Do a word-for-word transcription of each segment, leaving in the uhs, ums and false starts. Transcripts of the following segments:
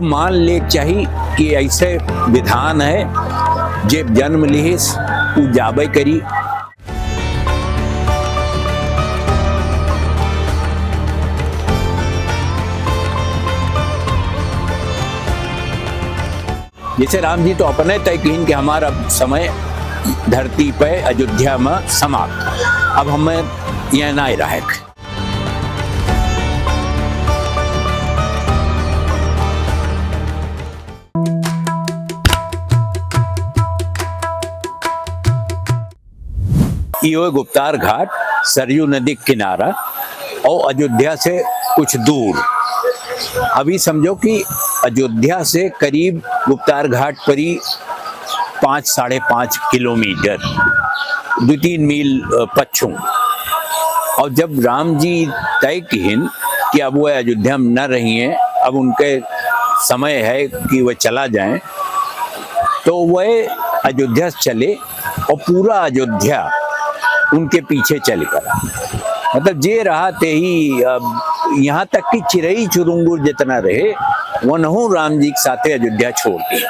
मान ले चाही कि ऐसे विधान है, जे जन्म लिहिस, उ जाबे करी। जैसे राम जी तो अपने तय किहिन कि हमारा समय धरती पे अयोध्या में समाप्त, अब हमें यहाँ ना रहे। इहो गुप्तार घाट, सरयू नदी के किनारा और अयोध्या से कुछ दूर। अभी समझो कि अयोध्या से करीब गुप्तार घाट परी पाँच, साढ़े पाँच किलोमीटर, दो तीन मील, अ, पच्छू। और जब राम जी तय किहिन कि अब वह अयोध्या में न रही हैं, अब उनके समय है कि वह चला जाएं, तो वह अयोध्या से चले और पूरा अयोध्या उनके पीछे चल पड़ा। मतलब, जे रहा ते ही, अब यहाँ तक कि चिरई चुरुंगुर जितना रहे, वनहू राम जी के साथे अयोध्या छोड़ दी।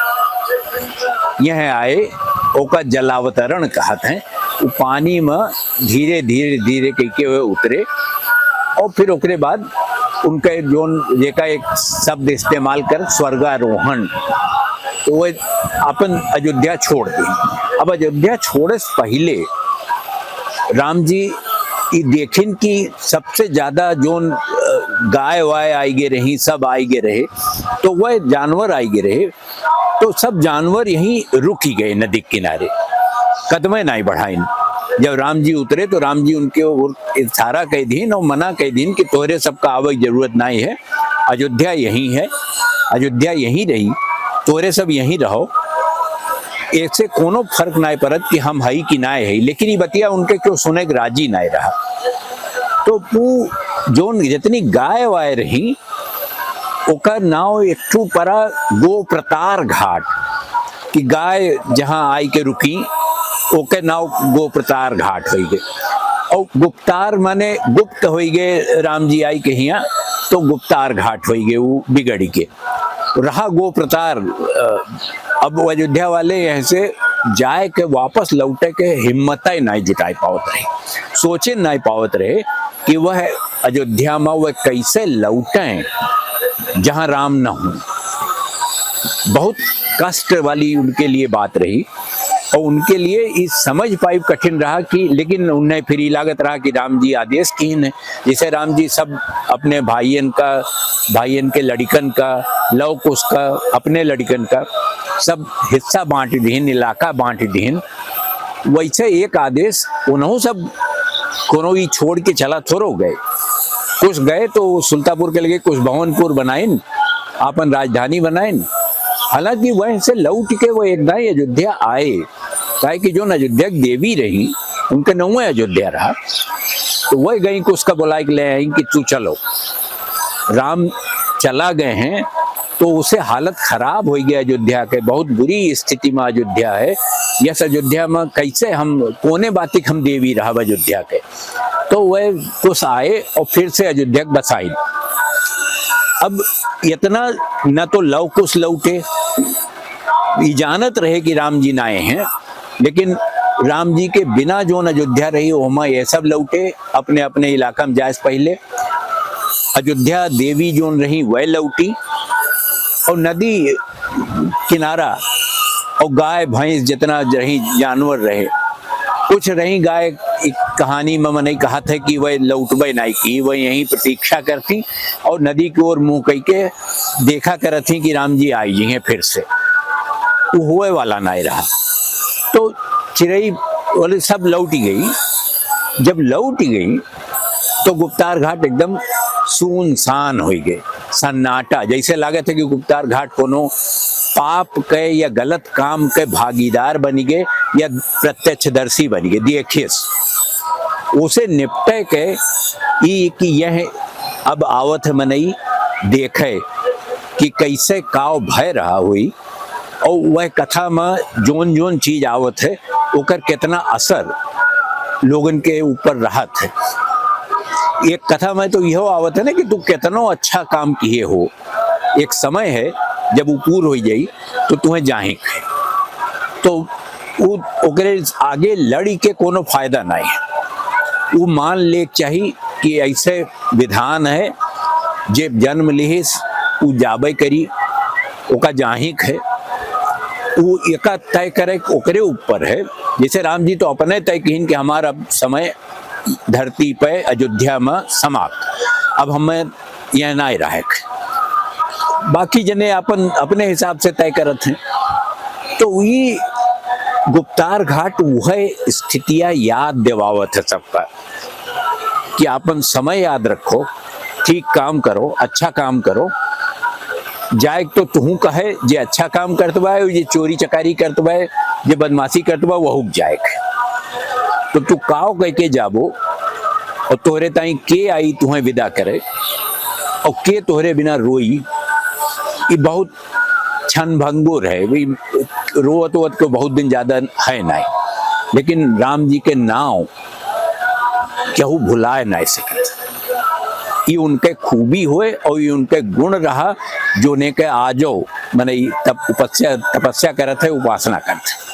यह आए, ओका जलावतरण कहत हैं। वो पानी में धीरे, धीरे, धीरे कइके वे उतरे और फिर ओकरे बाद उनके जोन, जेका एक शब्द इस्तेमाल कर, स्वर्गारोहण, तो वो अपन अयोध्या छोड़ दी। अब अयोध्या छोड़े से पहिले राम जी ई देखिन कि सबसे ज्यादा जोन, अ, गाय वाय आई गे रही, सब आई गे रहे, तो वह जानवर आई गे रहे, तो सब जानवर यहीं रुकि गए नदी किनारे, कदमे नाहीं बढ़ाइन। जब राम जी उतरे तो राम जी उनके ओर इशारा कइ दीन और मना कइ दीन कि तोहरे सबका आवे की जरूरत नाहीं है, अयोध्या यहीं है, अयोध्या यहीं रही, तोहरे सब यहीं रहो, एसे कोनो फर्क नाहीं पड़त कि हम हई कि नाहीं हई। लेकिन ई बतिया उनके क्यों सुने के राजी नाहीं रहा। तो वो जोन जितनी गाय वाय रही, ओकर नाव एक ठू परा गोप्रतार घाट, कि गाय जहाँ आई के रुकी, ओके नाव गोप्रतार घाट होई गए। और गुप्तार माने गुप्त होई गए, राम जी आई के हियाँ, तो गुप्तार घाट होई गए, वो बिगड़ी के। रहा गोप्रतार, अ, अब वो अयोध्या वाले यहाँ से जाए के, वापस लौटे के हिम्मत ही नाहीं जुटाए पावत रहे, सोचे नाहीं पावत रहे कि वह अयोध्या में वह कैसे लौटें जहाँ राम न हों। बहुत कष्ट वाली उनके लिए बात रही और उनके लिए ई समझ पाइब कठिन रहा कि, लेकिन उन्हें फिर ई लागत रहा कि राम जी आदेश कीन है। जैसे राम जी सब अपने भाइयन का, भाइयन के लड़िकन का, लव कुश का, अपने लड़िकन का सब हिस्सा बाँट दिहिन, इलाका बाँट दिहिन। वैसे एक आदेश उन्हों सब कोनो ई छोड़ के चला थोड़ो गए। कुछ गए तो सुल्तापुर के लगे कुछ भवनपुर बनाइन, आपन राजधानी बनाइन। हालांकि वह से लौट के वो एक दाई अयोध्या आए, काहे कि जोन अयोध्या की देवी रही, उनके नौवे अयोध्या रहा, तो वह गई कुछ का बुलाए के ले आई कि तू चलो, राम चला गए हैं, तो उसे हालत खराब होइ गया अयोध्या के, बहुत बुरी स्थिति में अयोध्या है। यस अयोध्या में कैसे हम, कोने बातिक हम देवी रहब अयोध्या के। तो वह कुछ आए और फिर से अयोध्या के बसाई। अब इतना न तो लव कुश लौटे, ई जानत रहे कि राम जी ना आए हैं, लेकिन राम जी के बिना जोन अयोध्या रही, ओमा ये सब लौटे, अपने अपने इलाका में जाए से पहिले। अयोध्या देवी जोन रही, वह लौटी, और नदी किनारा, और गाय भैंस जितना रही, जानवर रहे, कुछ रही गाय, एक कहानी में मनई कहत है कि वह लौटबे नहीं की, वह यहीं प्रतीक्षा करती और नदी की ओर मुंह कई के देखा करत ही कि राम जी आई जी हैं फिर से। वो होए वाला नहीं रहा। तो चिरई बोले सब लौट ही गई। जब लौट ही गई तो गुप्तार घाट एकदम सुनसान होइ गए, सन्नाटा। जैसे लागत है कि गुप्तार घाट कोनो पाप के या गलत काम के भागीदार बनि गए या प्रत्यक्षदर्शी बनि गए, देखिस। उसे निपटे के ई कि यह अब आवत है मनई देखे कि कैसे काव भय रहा हुई और वह कथा में जोन जोन चीज आवत है, ओकर कितना असर लोगन के ऊपर रहत है। एक कथा में तो यहो आवत है ना कि तू कितनो अच्छा काम किए हो, एक समय है जब उ पूर होइ जाई तो तुहें जाहिक है। तो उ ओकरे आगे लड़ी के कोनो फायदा नाहीं है। उ मान ले के चाही कि ऐसे विधान है, जे जन्म लिहिस उ जाबे करी, ओका जाहिक है। उ एका तय करे ओकरे ऊपर है। जैसे राम जी तो अपने तय किहिन कि हमार अब समय धरती पे अयोध्या में समाप्त, अब हमें यह नाहीं रहेक। बाकी जने अपन अपने हिसाब से तय करत हैं। तो ई गुप्तार घाट वह स्थितियां याद दिवावत है सबका कि आपन समय याद रखो, ठीक काम करो, अच्छा काम करो। जाए तो तुहू कहे, जे अच्छा काम करत बा, जे चोरी चकारी करत बा, जे बदमाशी करत बा, वहू के जाए के। तो तू काव कह के जाबो और तोहरे ताई के आई तुहें विदा करे और के तोहरे बिना रोई? ई बहुत क्षण भंगुर है। वी रोवत वोवत को बहुत दिन ज्यादा है नाहीं, लेकिन राम जी के नाव केहू भुलाए नाहीं सकत। ई उनके खूबी होए और ई उनके गुण रहा, जो ने के आजो, माने, ई तप-, उपस्या-, तपस्या करत है, उपासना करत है।